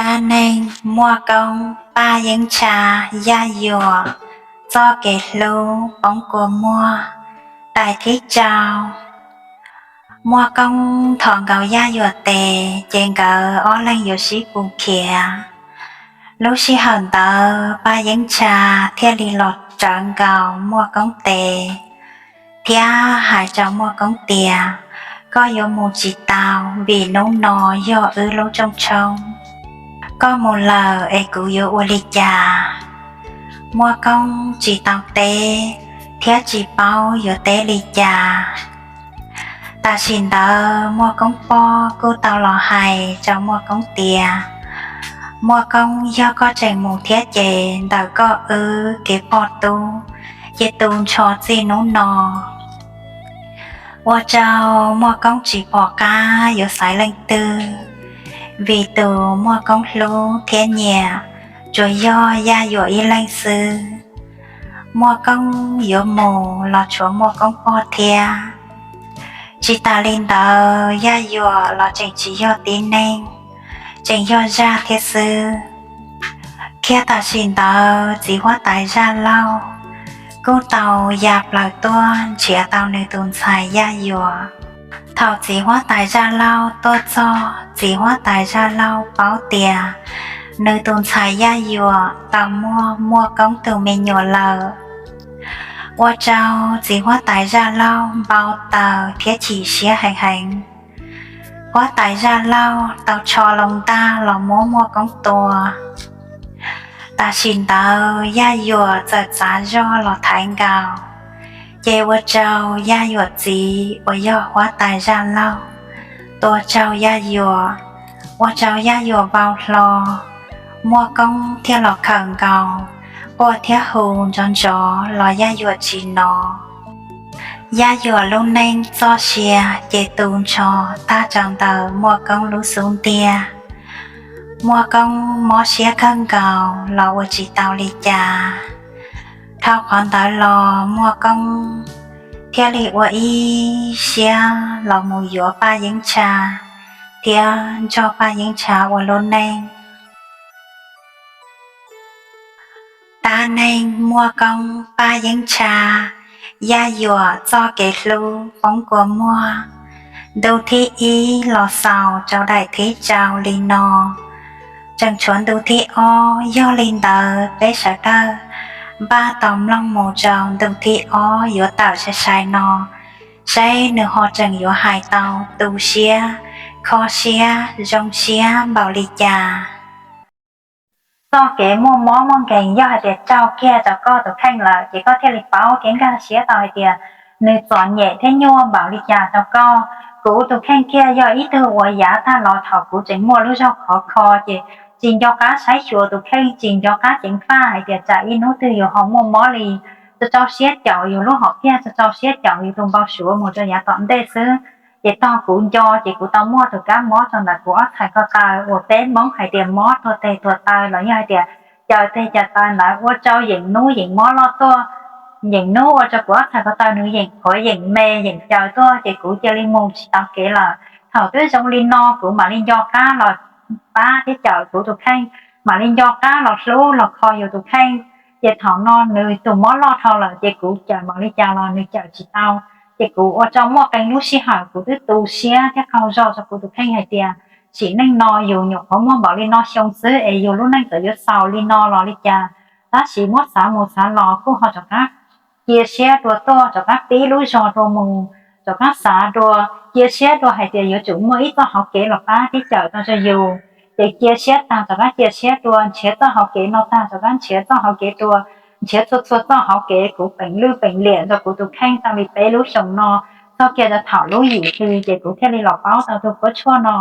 Dab neeg Muaj Koob pab Yeeb Tsha Yaj Yuam txoj kev hlub poob kua muag. Daim thib rau. Muaj Koob thov nkaus Yaj Yuam tes ces nkawd ob leeg yuav sib pus khiav. Lub sij hawm ntawd pab Yeeb Tsha thiaj li los rawv nkaus Muaj Koob tes thiab hais rau Muaj Koob tias, koj yuav mus tsis tau vim hnub no yog wb lub rooj tshoob. Koj mus lawm es kuv yuav ua li cas? Muaj Koob tsis tau teb thiab tsis paub yuav teb li cas. Tam sim ntawd Muaj Koob pog kuj tau los hais rau Muaj Koob tias, Muaj Koob, yog koj tseem mus thiab ces ntawm koj wb kev pog tub ces tu nrho txij hnub no. Ua rau Muaj Koob tsis pom qab yuav xaiv leej twg, vim tus Muaj Koob hlub thiab nyiam tsuas yog Yaj Yuam ib leeg xwb. Muaj Koob yuav mus los tshuav Muaj Koob pog thiab. Tsis tas li ntawd Yaj Yuam los tseem tsis yog tib neeg, tseem yog zaj thiab xwb. Kiag tam sim ntawd txiv huab tais Zaj Laug kuj tau ya plaws tuaj nrhiav tau nws tus ntxhais Yaj Yuam. Thaum txiv huab tais Zaj Laug tuaj txog, txiv huab tais Zaj Laug paub tias nws tus ntxhais Yaj Yuam tau muaj Muaj Koob tus me nyuam lawm. Ua rau txiv huab tais Zaj Laug npau taws thiab chim siab heev heev. Huab tais Zaj Laug tau tsho loo ntaj los muab Muaj Koob tua. Tam sim ntawd Yaj Yuam txawm txav zog los thaiv nkaus, ces ua rau Yaj Yuam txiv uas yog huab tais Zaj Laug tua raug Yaj Yuam, ua rau Yaj Yuam vau hlo. Muaj Koob thiaj los khawm nkaus, quaj thiab hu nrov nrov los Yaj Yuam tsis hnov. Yaj Yuam lub neej txoj sia ces tu nrho tag rau ntawm Muaj Koob lub xub ntiag. Muaj Koob mob siab kawg nkaus los ua tsis tau li cas. Dhau qhov ntawd los Muaj Koob thiaj li ua ib siab los mus yuav Paj Yeeb Tsha thiab nrog Paj Yeeb Tsha ua lub neej. Dab neeg Muaj Koob Paj Yeeb Tsha, Yaj Yuam txoj kev hlub poob kua muag. Ntu thib ib los xaus rau daim thib rau li no. Tseem tshuav ntu thib ob, yog li ntawd peb sawv daws npaj tau mloog mus rau ntu thib ob yuav tawm sai sai no, saib nws ho tseem yuav hais tau tu siab, kho siab, zoo siab npaum li cas. Txoj kev muaj mob muaj nkeeg yog hais tias raug kiag rau koj tus kheej lawm ces koj thiaj li paub thiab nkag siab tau hais tias nws txom nyem thiab nyuaj npaum li cas rau koj. Kuv tus kheej kiag yog ib tug uas yav tag los thaum kuv tseem muaj lub zog khov kho ces tsis nco qab saib xyuas tus kheej, tsis nco qab ceev faj hais tias tsam ib hnub twg yuav ho muaj mob li. Tso tsau siab caum yus lub hom phiaj, tso tsau siab caum yus tus npau suav mus rau yav tom ntej xwb. Ces tog kuv nco ces kuv tau muaj tus kab mob rau ntawm kuv ob txhais ko taw uas peb Hmoob hais tias mob tuag teg tuag taw los yog hais tias caws teg caws taw ntawd ua rau yeem hnub yeem mob loj tuaj. Yeem hnub ua rau kuv ob txhais ko taw nws yeem qhuav yeem me yeem caws tuaj ces kuv cia li mus tsis tau kev lawm. Thaum twb zoo li no kuv mam li nco qab los pab thiab cawm kuv tus kheej, mam li nco qab los hlub los kho yus tus kheej. Ces thaum no nws tus mob loj dhau lawm ces kuv cawm npaum li cas los nws cawm tsis tau. Ces kuv ua rau muaj qee lub sij hawm kuv twb tu siab thiab qaug zog rau kuv tus kheej hais tias sim neej no yus nyuam qhuav muaj npaum li no xyoo xwb es yus lub neej txawm yuav xaus li no los li cas. Tab sis muab xav mus xav los kuj ho rov qab cia siab dua tuaj, rov qab pib lub zog dua mus, rov qab xav dua, cia siab dua hais tias yuav tsum muaj ib txoj hauv kev los pab thiab cawm tau rau yus. Ces cia siab tag rov qab cia siab dua, nrhiav txoj hauv kev no tag rov qab nrhiav txoj hauv kev dua, nrhiav txhua txhua txoj hauv kev, kuv peem lwj peem liam rau kuv tus kheej tau li peb lub xyoos no, txog kiag rau thaum lub yim hli ces kuv thiaj li los paub tau tus kuab tshuaj no.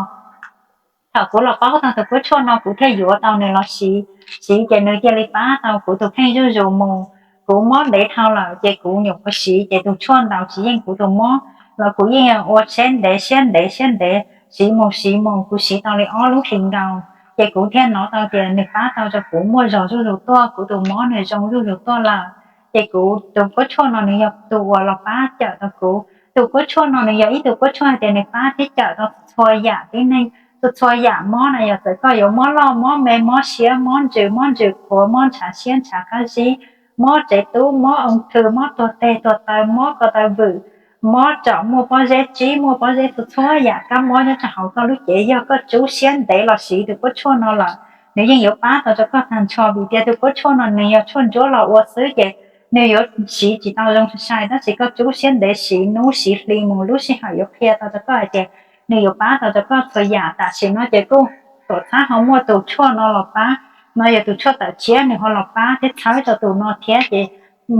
Thaum kuv los paub tau tus kuab tshuaj no kuv thiaj yuav tau nws los siv, siv ces nws cia li pab tau kuv tus kheej zuj zus mus. Kuv mob ntev dhau lawm ces kuv nyuam qhuav siv ces tus tshuaj ntaus tsis yeej kuv tus mob los kuv yeej ua siab ntev siab ntev siab ntev, siv mus siv mus kuv siv tau li ob lub hlis nkaus, ces kuv thiaj hnov tau tias nws pab tau rau kuv muaj zog zuj zus tuaj, kuv tus mob nws zoo zuj zus tuaj lawm. Ces kuv tus kuab tshuaj no nws yog tus uas los pab cawm tau kuv. Tus kuab tshuaj no nws yog ib tug kuab tshuaj hais tias nws pab thiab cawm tau txhua yam tib neeg, Txhua yam mob no yog txawm koj yuav mob loj mob me, mob siab mob ntsws, mob ntsws qhuav, mob ntshav siab ntshav qab zib, mob tsev tub, mob oo thw, mob tuag teg tuag taw, mob ko taw vwm, mob tsom, muaj pob zeb tsib, muaj pob zeb txhua txhua yam kab mob nyob rau hauv koj lub cev, yog koj tsub siab ntev los siv tus kuab tshuaj no lawm, nws yeej yuav pab tau rau koj tag nrho. Vim tias tus kuab tshuaj no nws yog tshuaj ntsuab los ua xwb ces nws yuav siv tsis tau zoo sai sai, tab sis koj tsub siab ntev siv hnub siv hli mus lub sij hawm yuav qhia tau rau koj hais tias nws yuav pab tau rau koj txhua yam. Tam sim no ces kuj tuam txhab ho muaj tus tshuaj no los pab, no yog tus tshuaj tawm tshiab nws ho los pab thiab txhawb rau tus no thiab ces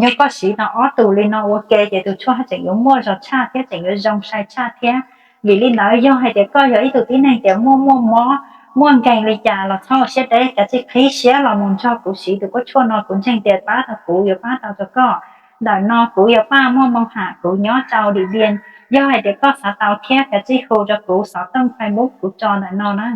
yog koj siv tau ob tug li no ua ke ces tus tshuaj haj tseem yuav muaj zog tshaj thiab tseem yuav zoo sai tshaj thiab. Vim li ntawd yog hais tias koj yog ib tug tib neeg tias muaj muaj mob, muaj nkeeg li cas los txhob ua siab deb, kav tsij qhib siab los mus nrog kuv siv tus kuab tshuaj no, kuv ntseeg tias pab tau kuv yuav pab tau rau koj. Ntawm no kuv yog Paj Muaj Moo Ham, kuv nyob rau Dim Npias. Yog hais tias koj xav tau thiab kav tsij hu rau kuv xov tooj Facebook kuv tso ntawm no na.